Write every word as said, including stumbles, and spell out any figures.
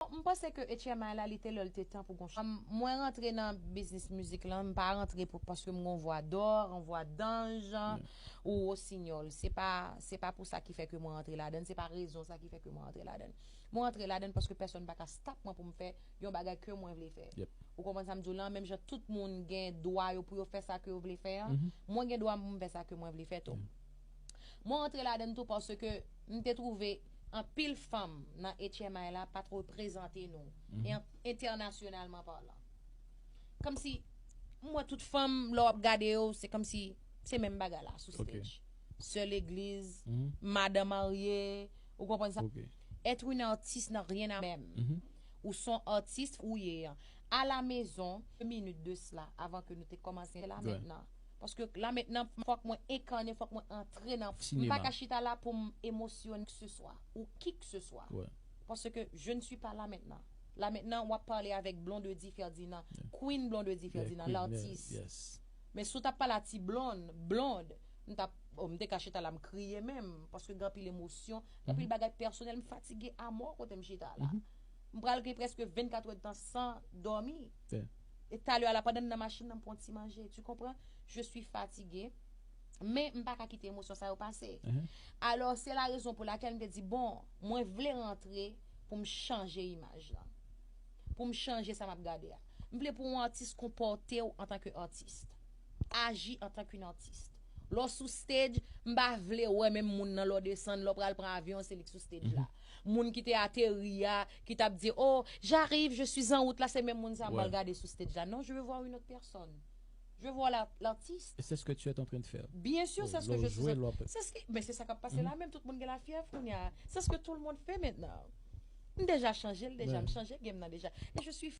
M panse ke H M I la, li te lè l te tan pou gon chanjman. Mwen rantre nan biznis mizik lan, m pa rantre pou, paske m gon vwa dò, yon vwa danj, ou wosinyòl. Se pa, se pa pou sa ki fè ke mwen rantre ladan, se pa rezon sa ki fè ke mwen rantre ladan. Mwen rantre ladan paske pèsonn pa ka stop mwen pou m fè yon bagay ke mwen vle fè. Ou konprann sa m di w lan? Menm jan tout moun gen dwa yo pou yo fè sa ke yo vle fè an, mwen gen dwa pou m fè sa ke mwen vle fè tou. Mwen rantre ladan tou paske m te twouve anpil fanm nan H M I la pa t reprezante nou, e an- entènasyonalman palan. Kòmsi, m wè tout fanm, lè w ap gade yo, se kòmsi se menm bagay la sou stage. Sè legliz, madan marye, ou konprann sa? Être une artiste n'a rien à même. Ou son artist ou ye an. À la maison, deux minutes de cela, avan ke nou te kòmanse la mentnan. Paske la mentnan, fòk mwen enkane, fòk mwen antre nan. M pa ka chita la pou m emosyonnen ki se swa, ou ki ke se swa. Paske je ne suis pas là maintenant. La mentnan, w ap pale avèk Blondedy Ferdinand, Queen Blondedy Ferdinand, latis. Men si w t ap pale a ti Blonde, Blonde, m t ap, oh, m te ka chita la, m kriye menm, paske gen anpil emosyon, gen anpil bagay pèsonèl, m fatige amò kote m chita la. M pral gen prèske vennkat èdtan san dòmi. E talè a la, pandan m nan machin nan, m pran ti manje. Tu comprends? Je suis fatiguée. Men m pa ka kite emosyon sa yo pase. Alò, se la rezon pou lakèl m te di, bon, mwen vle rantre pou m chanje imaj lan. Pou m chanje sa m ap gade a. M vle pou yon atis konpòte w antanke atis. Aji antanke yon atis. Lè w sou stage, m pa vle wè menm moun nan lè w desann, lè w pral pran avyon, se li k sou stage la. Moun ki te ateri a, ki t ap di, oh, j'arrive, je suis en route la, se menm moun sa m pral gade sou stage la. Non, je veux voir une autre personne. Je vois la- l'artiste. Et c'est ce que tu es en train de faire. Bien sûr, c'est ce que je suis. C'est ce qui, mais c'est ça qui a passé là même. Tout le monde a la fièvre, c'est ce que tout le monde fait maintenant. M deja chanje l deja, m chanje game nan deja. Et je suis